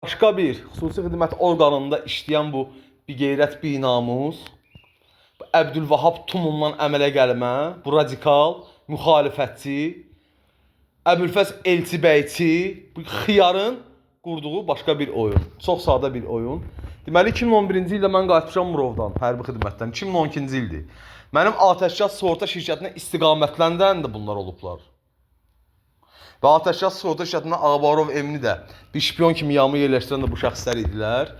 Başqa bir xüsusi xidmət orqanında işləyən bu biqeyrət, binamus, bu Əbdülvahab Tumundan əmələ gəlmə, bu radikal, müxalifətçi, Əbülfəz Elçibəyçi, bu xiyarın qurduğu başqa bir oyun. Çox sadə bir oyun. Deməli 2011-ci ildə mən qayıtmışam Murovdan, hərbi xidmətdən. 2012-ci ildir. Mənim Atəşgah Sığorta şirkətinə istiqamətləndirən də bunlar olublar. Və Atəşgah Sığorta şirkətinə Ağabarov Emini də bir şpion kimi yamı yerləşdirən də bu şəxslər idilər.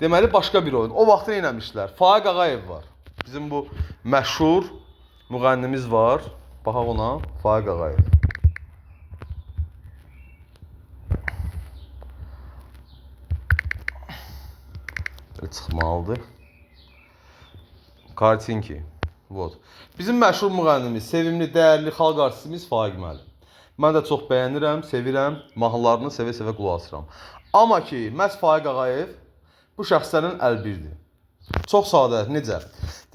Deməli başqa bir oyun. O vaxt nə eləmişlər? Faiq Ağayev var. Bizim bu məşhur müğənnimiz var. Baxaq ona, Faiq Ağayev. Belə çıxmalıdır. Kartinki. Vot. Bizim məşhur müğənnimiz, sevimli, dəyərli xalq artistimiz Faiq müəllim. Mən də çox bəyənirəm, sevirəm, mahnılarını sevə-sevə qulaq asıram. Amma ki, məhz Faiq Ağayev bu şəxslərin əlbirdir. Çox sadə, necə?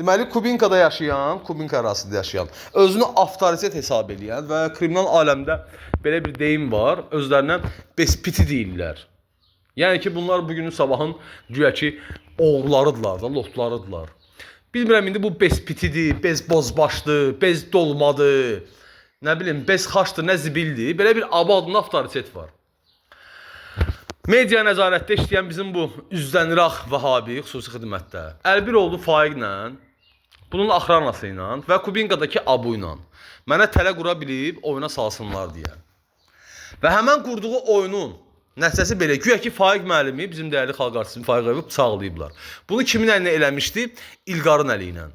Deməli, Kubinkada yaşayan, Kubinka ərazisində yaşayan, özünü avtoritet hesab eləyən və kriminal aləmdə belə bir deyim var, özlərinə bespiti deyirlər. Yəni ki, bunlar bugünün sabahın güya ki oğrularıdırlar da, lotlarıdırlar. Bilmirəm indi bu bespitidir, bez bozbaşdır, bez dolmadır, nə bilim, bez xaçdır, nə zibildir. Belə bir abı adında avtoritet var. Media nəzarətdə işləyən bizim bu üzdən İraq Vahabi xüsusi xidmətdə əlbir oldu Faiqlə, bunun axranası ilə və Kubinkadakı Abu ilə mənə tələ qura bilib oyuna salsınlar deyə. Və həmən qurduğu oyunun nəticəsi belə, güya ki Faiq müəllimi, bizim dəyərli xalq artistimiz Faiq Ağayevi bıçaqlayıblar. Bunu kimin əlinə eləmişdi? İlqarın əli ilə.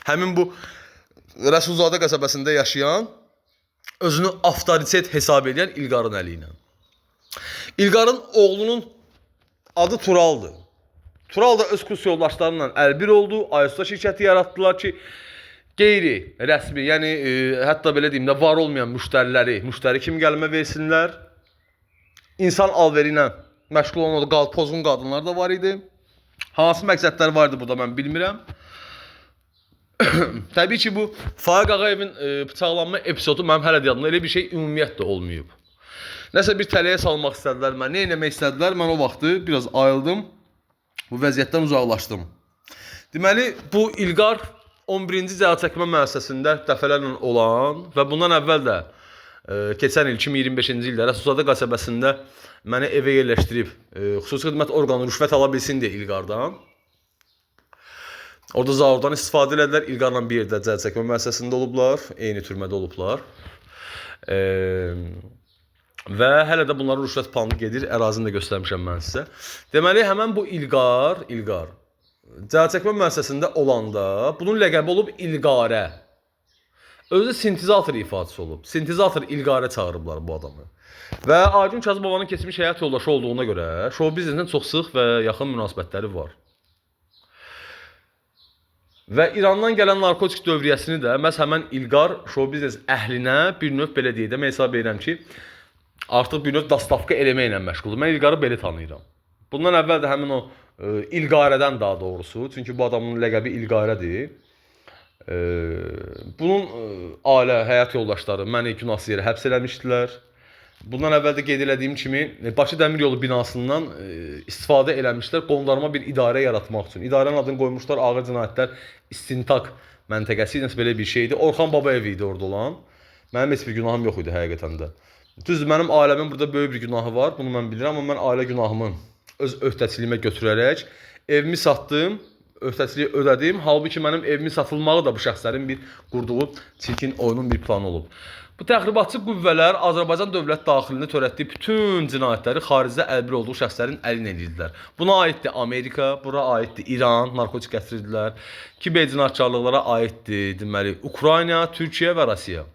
Həmin bu Rəsulzadə qəsəbəsində yaşayan, özünü avtoritet hesab edən İlqarın əli ilə. İlqarın oğlunun adı Turaldır. Tural da öz kurs yoldaşları ilə əlbir oldu. Ayusta şirkəti yaratdılar ki, qeyri rəsmi, yəni hətta belə deyim də var olmayan müştəriləri, müştəri kimi gəlmə versinlər. İnsan alveri ilə məşğul olan o pozğun qadınlar da var idi. Hansı məqsədlər var idi burada mən bilmirəm. Təbii ki, bu Faiq Ağayevin bıçaqlanma epizodu mənim hələ də yadımda, elə bir şey ümumiyyətlə olmayıb. Nəsə bir tələyə salmaq istədilər mən, nə etmək istədilər, mən o vaxtı biraz ayıldım. Bu vəziyyətdən uzaqlaşdım. Deməli, bu İlqar 11-ci cəza çəkmə müəssisəsində dəfələrlə olan və bundan əvvəl də keçən il 2025-ci ildə Rəsulzadə qəsəbəsində məni evə yerləşdirib, xüsusi xidmət orqanı rüşvət ala bilsin deyə İlqardan. Orada Zaurdan istifadə elədilər. İlqarla bir yerdə cəza çəkmə müəssisəsində olublar, eyni türmədə olublar. Və hələ də bunların rüşvət planı gedir. Ərazini də göstərmişəm mən sizə. Deməli, həmən bu İlqar cəza çəkmə müəssisəsində olanda bunun ləqəbi olub İlqarə. Özü sintezator ifaçısı olub. Sintezator İlqarə çağırıblar bu adamı. Və Aygün Kazımovanın keçmiş həyat yoldaşı olduğuna görə şou bizneslə çox sıx və yaxın münasibətləri var. Və İrandan gələn narkotik dövriyyəsini də məhz həmən İlqar şou biznes əhlinə bir növ belə deyək də, mən hesab edirəm ki, artıq bir növ dastavka eləməklə məşğuldur. Mən İlqarı belə tanıyıram. Bundan əvvəl də həmin o İlqarədən daha doğrusu, çünki bu adamın ləqəbi İlqarədir. Bunun ailə, həyat yoldaşları məni günahsız yerə həbs eləmişdilər. Bundan əvvəl də qeyd elədiyim kimi Bakı Dəmir Yolu binasından istifadə eləmişlər qondarma bir idarə yaratmaq üçün. İdarənin adını qoymuşlar Ağır Cinayətlər İstintaq Məntəqəsi, nəsə belə bir şeydi. Orxan Babayev idi orada olan. Mənim heç bir günahım yox idi həqiqətən də. Düzdür, mənim ailəmin burada böyük bir günahı var, bunu mən bilirəm, amma mən ailə günahımı öz öhdəçiliyimə götürərək evimi satdım, öhdəçiliyi ödədim. Halbuki mənim evimin satılmağı da bu şəxslərin bir qurduğu çirkin oyunun bir planı olub. Bu təxribatçı qüvvələr Azərbaycan dövlət daxilində törətdiyi bütün cinayətləri xaricdə əlbir olduğu şəxslərin əlinə edirdilər. Buna aiddir Amerika, bura aiddir İran, narkotik gətirirdilər. Kiber cinayətkarlıqlara aiddir, deməli, Ukrayna, Türkiyə və Rusiya.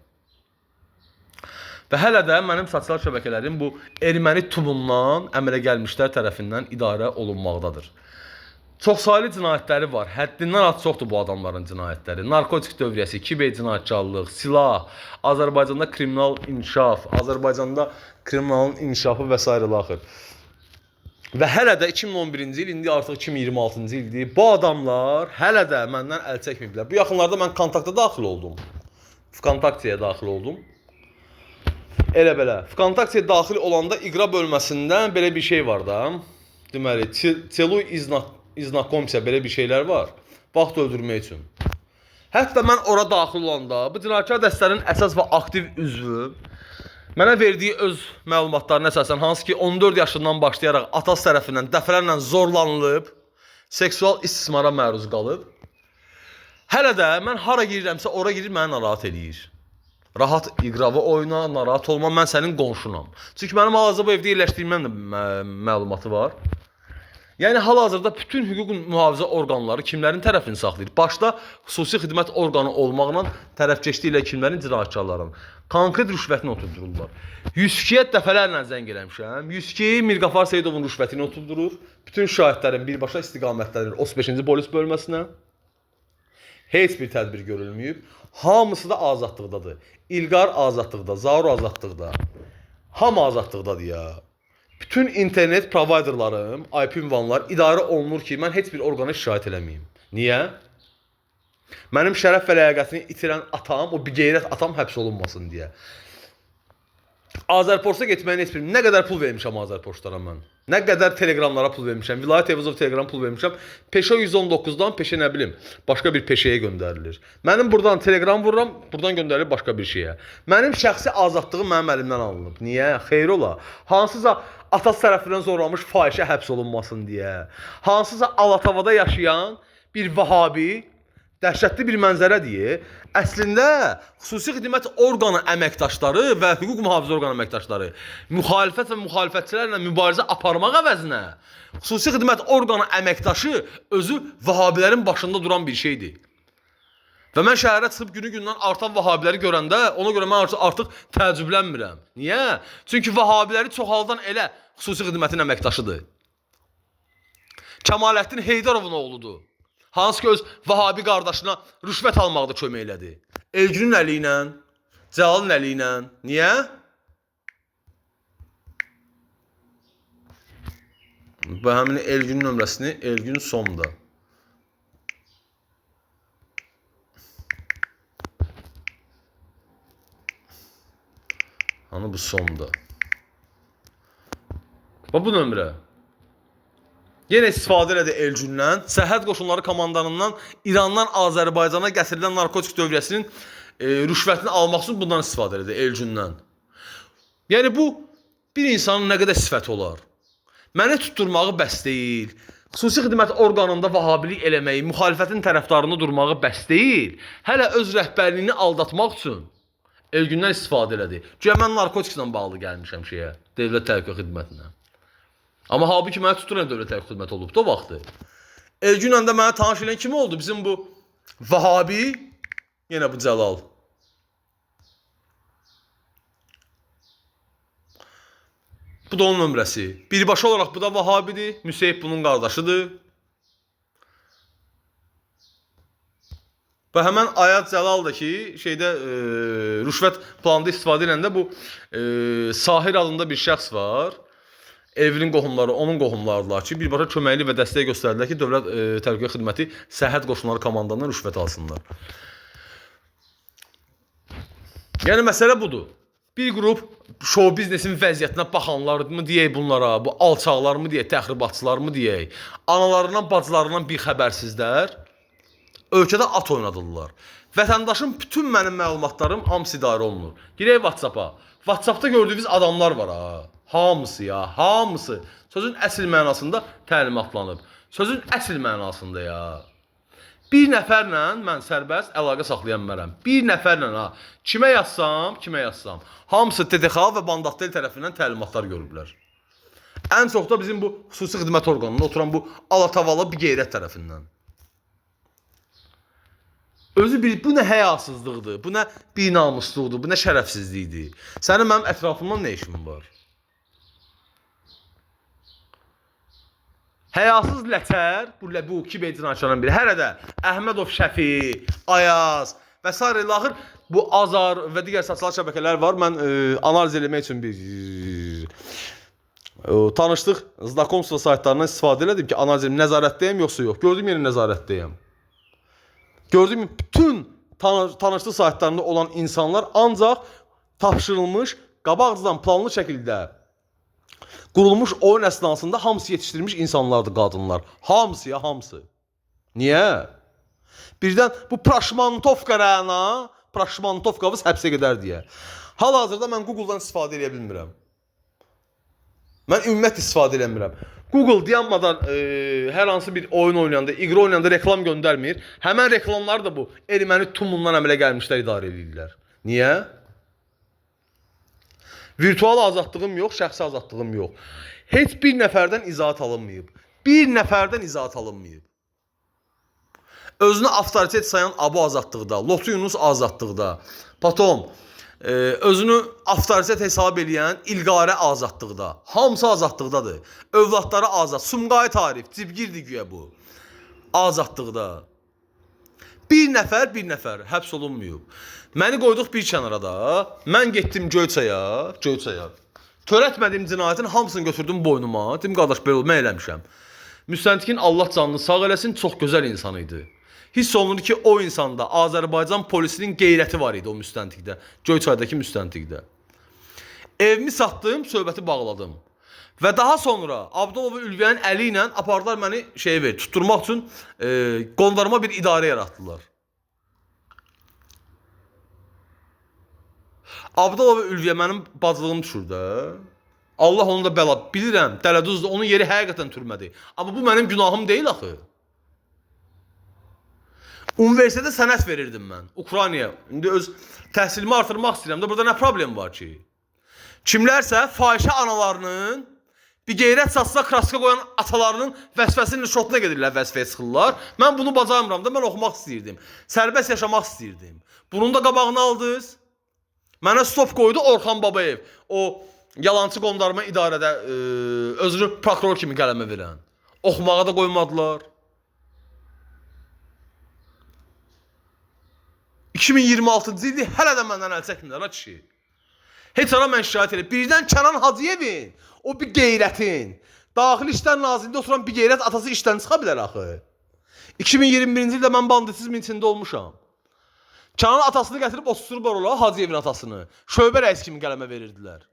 Və hələ də mənim sosial şəbəkələrim bu erməni tumundan əmələ gəlmişlər tərəfindən idarə olunmaqdadır. Çoxsaylı cinayətləri var. Həddindən artıq çoxdur bu adamların cinayətləri. Narkotik dövriyyəsi, kiber cinayətkarlıq, silah, Azərbaycanda kriminal inkişaf, Azərbaycanda kriminalın inkişafı və sairə axır. Və hələ də 2011-ci il, indi artıq 2026-cı ildir. Bu adamlar hələ də məndən əl çəkməyiblər. Bu yaxınlarda mən kontakta daxil oldum. Vkontaktiyə daxil oldum. Elə belə. Vkontakte daxil olanda iqra bölməsindən belə bir şey var da. Deməli, Celuy iznakomsiya belə bir şeylər var. Vaxt öldürmək üçün. Hətta mən ora daxil olanda bu cinayətkar dəstənin əsas və aktiv üzvü mənə verdiyi öz məlumatlarına əsasən, hansı ki 14 yaşından başlayaraq atası tərəfindən dəfələrlə zorlanılıb, seksual istismara məruz qalıb. Hələ də mən hara girirəmsə ora girir məni narahat eləyir. Rahat iqravı oyna, narahat olma, mən sənin qonşunam. Çünki mənim hal-hazırda bu evdə yerləşdiyimdən də məlumatı var. Yəni hal-hazırda bütün hüquq mühafizə orqanları kimlərin tərəfini saxlayır? Başda xüsusi xidmət orqanı olmaqla tərəfkeşlik ilə kimlərin cinayətkarların konkret rüşvətini oturdururlar. 102-yə dəfələrlə zəng eləmişəm. 102 Mirqafar Seyidovun rüşvətini oturdurur. Bütün şahidlərin birbaşa istiqamətlənir 35-ci polis bölməsinə. Heç bir tədbir görülməyib. Hamısı da azadlıqdadır. İlqar azadlıqda, Zaur azadlıqda. Hamı azadlıqdadır ya. Bütün internet provayderlarım, IP ünvanlar idarə olunur ki, mən heç bir orqana şikayət eləməyim. Niyə? Mənim şərəf və ləyaqətini itirən atam, o biqeyrət atam həbs olunmasın deyə. Azərporsa getməyin heç bir... Nə qədər pul vermişəm Azərporçlara mən. Nə qədər telegramlara pul vermişəm. Vilayət Eyvazov telegram pul vermişəm. Peşə 119-dan peşə nə bilim, başqa bir peşəyə göndərilir. Mənim buradan telegram vururam, buradan göndərilir başqa bir şeyə. Mənim şəxsi azadlığım mənim əlimdən alınıb. Niyə? Xeyr ola. Hansısa atası tərəfindən zorlanmış fahişə həbs olunmasın deyə. Hansısa Alatavada yaşayan bir Vahabi dəhşətli bir mənzərə deyə. Əslində xüsusi xidmət orqanı əməkdaşları və hüquq mühafizə orqanı əməkdaşları müxalifət və müxalifətçilərlə mübarizə aparmaq əvəzinə xüsusi xidmət orqanı əməkdaşı özü Vahabilərin başında duran bir şeydir. Və mən şəhərə çıxıb günü-gündən artan Vahabiləri görəndə ona görə mən artıq təəccüblənmirəm. Niyə? Çünki Vahabiləri çoxaldan elə xüsusi xidmətin əməkdaşıdır. Kəmaləddin Heydarovun oğludur. Hansı ki öz Vahabi qardaşına rüşvət almaqda kömək elədi. Elgünün əli ilə, Cəlalın əli ilə. Niyə? Bu həmin Elgünün nömrəsini Elgün Somda. Hani bu Somda. Bax bu nömrə. Yenə istifadə elədi Elgündən, Sərhəd Qoşunları komandanından İrandan Azərbaycana gətirilən narkotik dövriyyəsinin rüşvətini almaq üçün bundan istifadə elədi Elgündən. Yəni bu bir insanın nə qədər sifəti olar? Məni tutturmağı bəs deyil. Xüsusi xidmət orqanında vahabilik eləməyi, müxalifətin tərəfdarında durmağı bəs deyil. Hələ öz rəhbərliyini aldatmaq üçün Elgündən istifadə elədi. Güya mən narkotiklə bağlı gəlmişəm şeyə, Dövlət Təhlükə Xidmətinə. Amma halbuki mənə tutulan Dövlət Təhlükə Xidməti olubdu o vaxtı. Elgünlə də mənə tanış eləyən kim oldu? Bizim bu Vahabi, yenə bu Cəlal. Bu da onun nömrəsi. Birbaşa olaraq bu da Vahabidir. Müseyib bunun qardaşıdır. Və həmən Ayaz Cəlal da ki, şeydə rüşvət planında istifadə edəndə bu Sahir adında bir şəxs var. Evinin qohumları, onun qohumlarıdırlar ki, birbaşa köməklik və dəstək göstərdilər ki, Dövlət Təhlükə Xidməti Sərhəd Qoşunları komandanından rüşvət alsınlar. Yəni məsələ budur. Bir qrup şou biznesin vəziyyətinə baxanlar mı deyək bunlara, bu alçaqlar mı deyək, təxribatçılar mı deyək, analarından, bacılarından bir xəbərsizlər ölkədə at oynadırlar. Vətəndaşın bütün mənim məlumatlarım hamısı idarə olunur. Girək WhatsApp-a. WhatsApp-da gördüyünüz adamlar var ha. Hamısı ya, hamısı. Sözün əsl mənasında təlimatlanıb. Sözün əsl mənasında ya. Bir nəfərlə mən sərbəst əlaqə saxlaya bilmərəm. Bir nəfərlə ha. Kimə yazsam, kimə yazsam. Hamısı TTX və Bandattel tərəfindən təlimatlar görüblər. Ən çox da bizim bu xüsusi xidmət orqanında oturan bu alatavalı bir qeyrət tərəfindən. Özü bir, bu nə həyasızlıqdır, bu nə binamusluqdur, bu nə şərəfsizlikdir. Sənin mənim ətrafımdan nə işin var? Həyasız lətər, bu kiber cinayətkarların biri. Hələ də Əhmədov Şəfi, Ayaz və sair ilə axır bu Azar və digər sosial şəbəkələr var. Mən analiz eləmək üçün bir tanışlıq, znakomstvo saytlarından istifadə elədim ki, analiz edim, nəzarətdəyəm yoxsa yox. Gördüm yenə nəzarətdəyəm. Gördüm bütün tanışlıq saytlarında olan insanlar ancaq tapşırılmış qabaqcadan planlı şəkildə qurulmuş oyun əsnasında hamısı yetişdirilmiş insanlardır, qadınlar. Hamısı ya, hamısı. Niyə? Birdən bu Praşmantovka Rəna, Praşmantovkavız həbsə gedər deyə. Hal-hazırda mən Google-dan istifadə edə bilmirəm. Mən ümumiyyətlə istifadə eləmirəm. Google dayanmadan hər hansı bir oyun oynayanda, iqra oynayanda reklam göndərmir. Həmən reklamları da bu erməni tumundan əmələ gəlmişlər idarə eləyirlər. Niyə? Virtual azadlığım yox, şəxsi azadlığım yox. Heç bir nəfərdən izahat alınmayıb. Bir nəfərdən izahat alınmayıb. Özünü avtoritet sayan Abu azadlıqda, Lotu Yunus azadlıqda, potom özünü avtoritet hesab eləyən İlqarə azadlıqda. Hamısı azadlıqdadır. Övladları azad. Sumqayıt Arif, cibgirdir güya bu. Azadlıqda. Bir nəfər həbs olunmayıb. Məni qoyduq bir kənara da. Mən getdim Göyçaya, Göyçaya. Törətmədiyim cinayətin hamısını götürdüm boynuma. Dedim qardaş belə olub, mən eləmişəm. Müstəntiqin Allah canını sağ eləsin, çox gözəl insan idi. Hiss olunur ki, o insanda Azərbaycan polisinin qeyrəti var idi o müstəntiqdə. Göyçaydakı müstəntiqdə. Evimi satdım, söhbəti bağladım. Və daha sonra Abdulov Ülviyyənin əli ilə apardılar məni şeyə ver, tutturmaq üçün qondarma bir idarə yaratdılar. Abdulov Ülviyyə mənim bacılığım düşür də. Allah onu da bəla, bilirəm, dələduzdur, onun yeri həqiqətən türmədir. Amma bu mənim günahım deyil axı. Universitetə sənəd verirdim mən, Ukraynaya. İndi öz təhsilimi artırmaq istəyirəm də, burada nə problem var ki? Kimlərsə fahişə analarının, bir qeyrət saçına kraska qoyan atalarının vəzifəsinin şotuna gedirlər, vəzifəyə çıxırlar. Mən bunu bacarmıram da, mən oxumaq istəyirdim. Sərbəst yaşamaq istəyirdim. Bunun da qabağını aldınız. Mənə stop qoydu Orxan Babayev. O yalançı qondarma idarədə özünü prokuror kimi qələmə verən. Oxumağa da qoymadılar. 2026-cı ildir, hələ də məndən əl çəkmirlər ha kişi. Heç ara mən şikayət eləyib. Birdən Kənan Hacıyevin, o bir qeyrətin, Daxili İşlər Nazirliyində oturan bir qeyrət atası işdən çıxa bilər axı. 2021-ci ildə mən banditizmin içində olmuşam. Kənan atasını gətirib oturtdurublar ola Hacıyevin atasını. Şöbə rəis kimi qələmə verirdilər.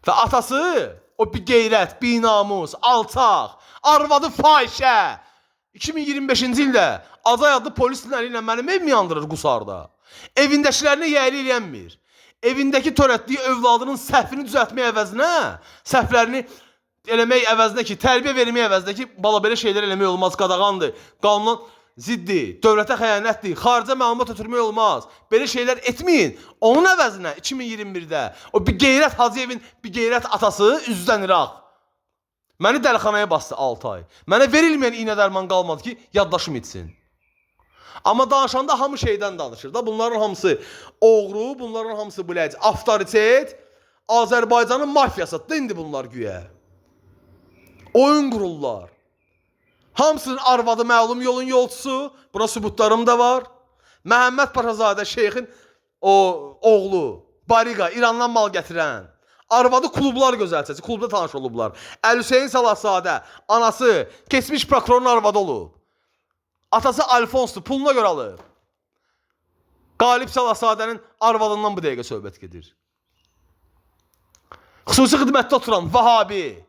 Və atası o bir qeyrət, bir namus, alçaq, arvadı fahişə. 2025-ci ildə Azay adlı polisin əli ilə mənim evimi yandırır Qusarda. Evindəkilərinə yəyli eləyənmir. Evindəki törətdiyi övladının səhvini düzəltmək əvəzinə, səhvlərini eləmək əvəzinə ki, tərbiyə vermək əvəzinə ki, bala belə şeylər eləmək olmaz, qadağandır, qanundan ziddir, dövlətə xəyanətdir, xaricə məlumat ötürmək olmaz. Belə şeylər etməyin. Onun əvəzinə 2021-də o bir qeyrət Hacıyevin bir qeyrət atası üzdən İraq. Məni dəlixanaya bastı 6 ay. Mənə verilməyən iynə dərman qalmadı ki, yaddaşım itsin. Amma danışanda hamı şeydən danışır da. Bunların hamısı oğru, bunların hamısı bilək, avtoritet, Azərbaycanın mafiyası. İndi bunlar güya. Oyun qururlar. Hamısının arvadı məlum yolun yolçusu. Buna sübutlarım da var. Məhəmməd Paşazadə şeyxin o oğlu, Bariqa, İrandan mal gətirən. Arvadı klublar gözəlçəsi, klubda tanış olublar. Əlhüseyn Salahzadə, anası keçmiş prokurorun arvadı olub. Atası Alfonsdur, puluna görə alıb. Qalib Salahzadənin arvadından bu dəqiqə söhbət gedir. Xüsusi xidmətdə oturan Vahabi,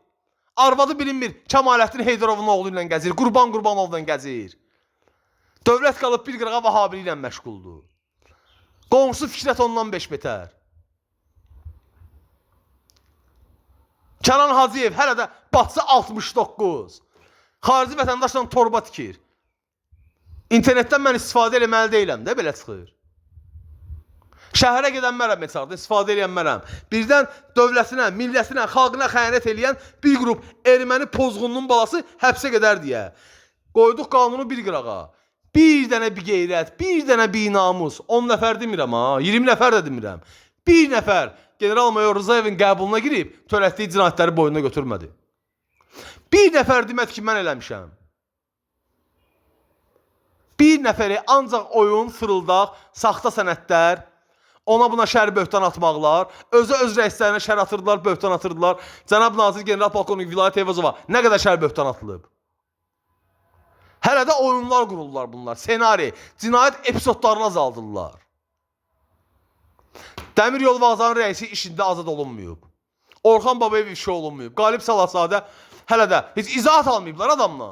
arvadı bilinmir, Kəmaləddin Heydarovun oğlu ilə gəzir, Qurban Qurbanovla gəzir. Dövlət qalıb bir qırağa Vahabili ilə məşğuldur. Qonşusu Fikrət ondan 5 betər. Kənan Hacıyev hələ də batsa 69. Xarici vətəndaşla torba tikir. İnternetdən mən istifadə eləməli deyiləm də, belə çıxır. Şəhərə gedən mərəm heç harda, istifadə eləyən mərəm. Birdən dövlətinə, millətinə, xalqına xəyanət eləyən bir qrup erməni pozğununun balası həbsə gedər deyə. Qoyduq qanunu bir qırağa. Bir dənə bir qeyrət, bir dənə bir namus. 10 nəfər demirəm ha, 20 nəfər də demirəm. Bir nəfər General-mayor Rızayevin qəbuluna girib törətdiyi cinayətləri boynuna götürmədi. Bir nəfər demədi ki, mən eləmişəm. Bir nəfəri ancaq oyun, fırıldaq, saxta sənədlər, ona buna şər böhtan atmaqlar, özə öz rəislərinə şər atırdılar, böhtan atırdılar. Cənab Nazir General Polkovnik Vilayət Eyvazova nə qədər şər böhtan atılıb? Hələ də oyunlar qururlar bunlar, senari, cinayət epizodlarını azaldırlar. Dəmir yolu vağzalının rəisi işində azad olunmayıb. Orxan Babayev ifşa olunmayıb. Qalib Salahzadə hələ də heç izahat almayıblar adamla.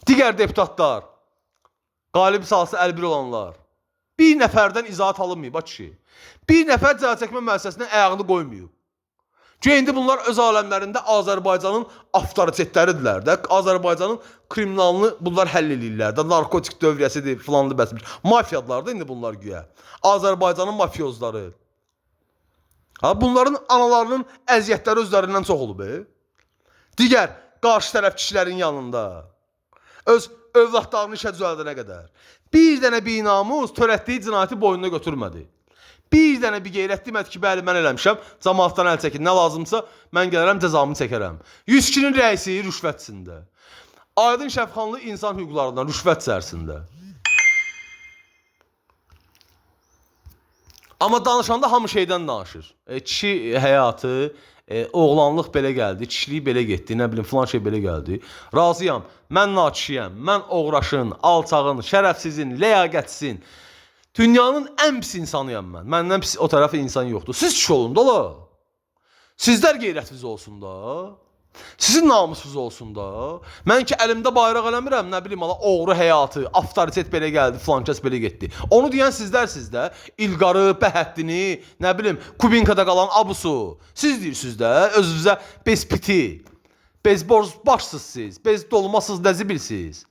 Digər deputatlar, Qalib Salahzadə əlbir olanlar, bir nəfərdən izahat alınmayıb, a kişi. Bir nəfər cəza çəkmə müəssisəsinə ayağını qoymayıb. Çünki indi bunlar öz aləmlərində Azərbaycanın avtoritetləridirlər də. Azərbaycanın kriminalını bunlar həll eləyirlər də. Narkotik dövriyyəsidir, filanlı bəsmiş. Mafiyadılar da indi bunlar güya. Azərbaycanın mafiozları. Ha, bunların analarının əziyyətləri özlərindən çox olub. Digər qarşı tərəf kişilərin yanında. Öz övladlarını işə düzəldənə qədər. Bir dənə binamus törətdiyi cinayəti boynuna götürmədi. Bir dənə bir qeyrət demədi ki, bəli mən eləmişəm, cəmaatdan əl çəkin, nə lazımsa mən gələrəm, cəzamı çəkərəm. 102-nin rəisi rüşvət içində. Aydın Şəfxanlı insan hüquqlarından rüşvət içərisində. Amma danışanda hamı şeydən danışır. Kişi həyatı, oğlanlıq belə gəldi, kişilik belə getdi, nə bilim filan şey belə gəldi. Razıyam, mən nakişiyəm, mən oğraşın, alçağın, şərəfsizin, ləyaqətsizin. Dünyanın ən pis insanıyam mən. Məndən pis o tərəfə insan yoxdur. Siz kişi olun da la. Sizlər qeyrətiniz olsun da. Sizin namusunuz olsun da. Mən ki əlimdə bayraq eləmirəm, nə bilim ala oğru həyatı, avtoritet belə gəldi, filan kəs belə getdi. Onu deyən sizlərsiniz də. İlqarı, Bəhəddini, nə bilim, Kubinkada qalan Abusu. Siz deyirsiniz də, özünüzə bezpiti, bezborz başsız siz, bez dolmasız nəzi bilsiz.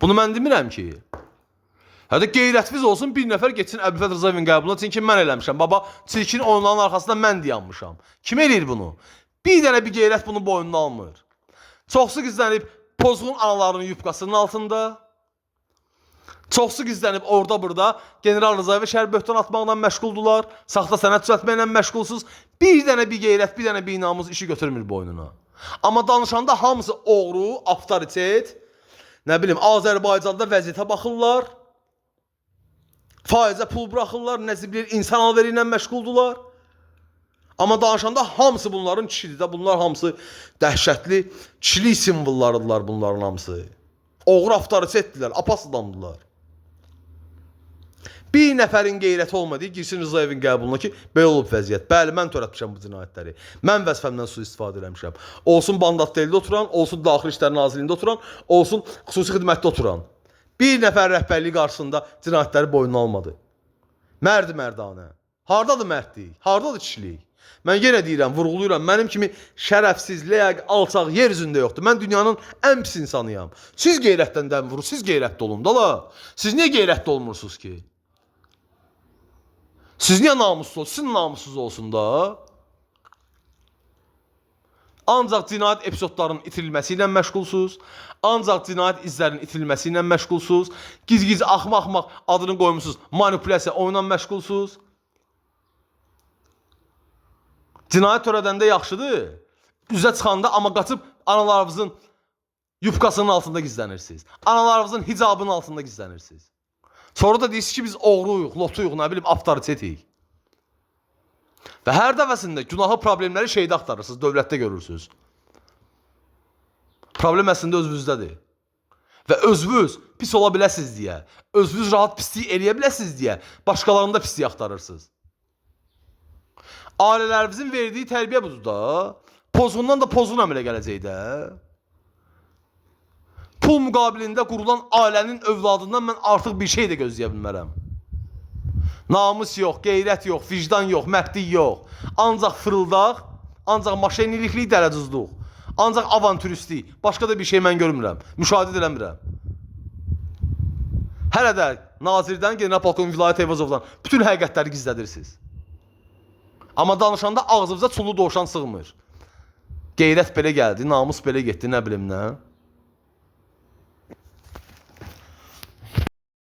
Bunu mən demirəm ki. Hətta qeyrətiniz olsun, bir nəfər getsin Əbülfət Rızayevin qəbuluna, çünki mən eləmişəm. Baba, çirkin oyunların arxasında mən dayanmışam. Kim eləyir bunu? Bir dənə bir qeyrət bunu boynuna almır. Çoxsu gizlənib pozğun analarının yubkasının altında. Çoxsu gizlənib orada burada General Rızayevə şər böhtan atmaqla məşğuldular. Saxta sənəd düzəltməklə məşğulsuz. Bir dənə bir qeyrət, bir dənə bir namus işi götürmür boynuna. Amma danışanda hamısı oğru, avtoritet, nə bilim Azərbaycanda vəziyyətə baxırlar. Faizə pul buraxırlar, nə bilir insan alveri ilə məşğuldular. Amma danışanda hamısı bunların kişidir də. Bunlar hamısı dəhşətli kişilik simvollarıdırlar bunların hamısı. Oğru avtoritetdirlər, apas adamdırlar. Bir nəfərin qeyrəti olmadı, girsin Rızayevin qəbuluna ki, belə olub vəziyyət. Bəli, mən törətmişəm bu cinayətləri. Mən vəzifəmdən sui-istifadə eləmişəm. Olsun Bandatdeldə oturan, olsun Daxili İşlər Nazirliyində oturan, olsun xüsusi xidmətdə oturan. Bir nəfər rəhbərliyi qarşısında cinayətləri boynuna almadı. Mərd mərdanə. Hardadır mərdlik? Hardadır kişilik? Mən yenə deyirəm, vurğuluyuram, mənim kimi şərəfsiz, ləyaq, alçaq yer üzündə yoxdur. Mən dünyanın ən pis insanıyam. Siz qeyrətdən dəm vurur, siz qeyrətli olun da la. Siz niyə qeyrətli olmursunuz ki? Siz niyə namussuz olsun? Sizin namussuz olsun da. Ancaq cinayət epizodlarının itirilməsi ilə məşğulsuz. Ancaq cinayət izlərinin itirilməsi ilə məşğulsuz. Giz-giz, axmaq-axmaq adını qoymuşsunuz. Manipulyasiya oyunla məşğulsuz. Cinayət törədəndə yaxşıdır. Üzə çıxanda amma qaçıb analarınızın yubkasının altında gizlənirsiniz. Analarınızın hicabının altında gizlənirsiniz. Sonra da deyirsiniz ki, biz oğruyuq, lotuyuq, nə bilim, avtoritetiyik. Və hər dəfəsində günahı, problemləri şeydə axtarırsınız, dövlətdə görürsünüz. Problem əslində özünüzdədir. Və özünüz pis ola biləsiniz deyə, özünüz rahat pislik eləyə biləsiniz deyə başqalarında pislik axtarırsınız. Ailələrimizin verdiyi tərbiyə budur da. Pozğundan da pozğun əmələ gələcək də. Pul müqabilində qurulan ailənin övladından mən artıq bir şey də gözləyə bilmərəm. Namus yox, qeyrət yox, vicdan yox, mərdlik yox. Ancaq fırıldaq, ancaq maşinliklik, dələduzluq, ancaq avantüristlik. Başqa da bir şey mən görmürəm, müşahidə eləmirəm. Hələ də nazirdən, general polkovnik Vilayət Eyvazovdan bütün həqiqətləri gizlədirsiniz. Amma danışanda ağzınıza çullu dovşan sığmır. Qeyrət belə gəldi, namus belə getdi, nə bilim nə.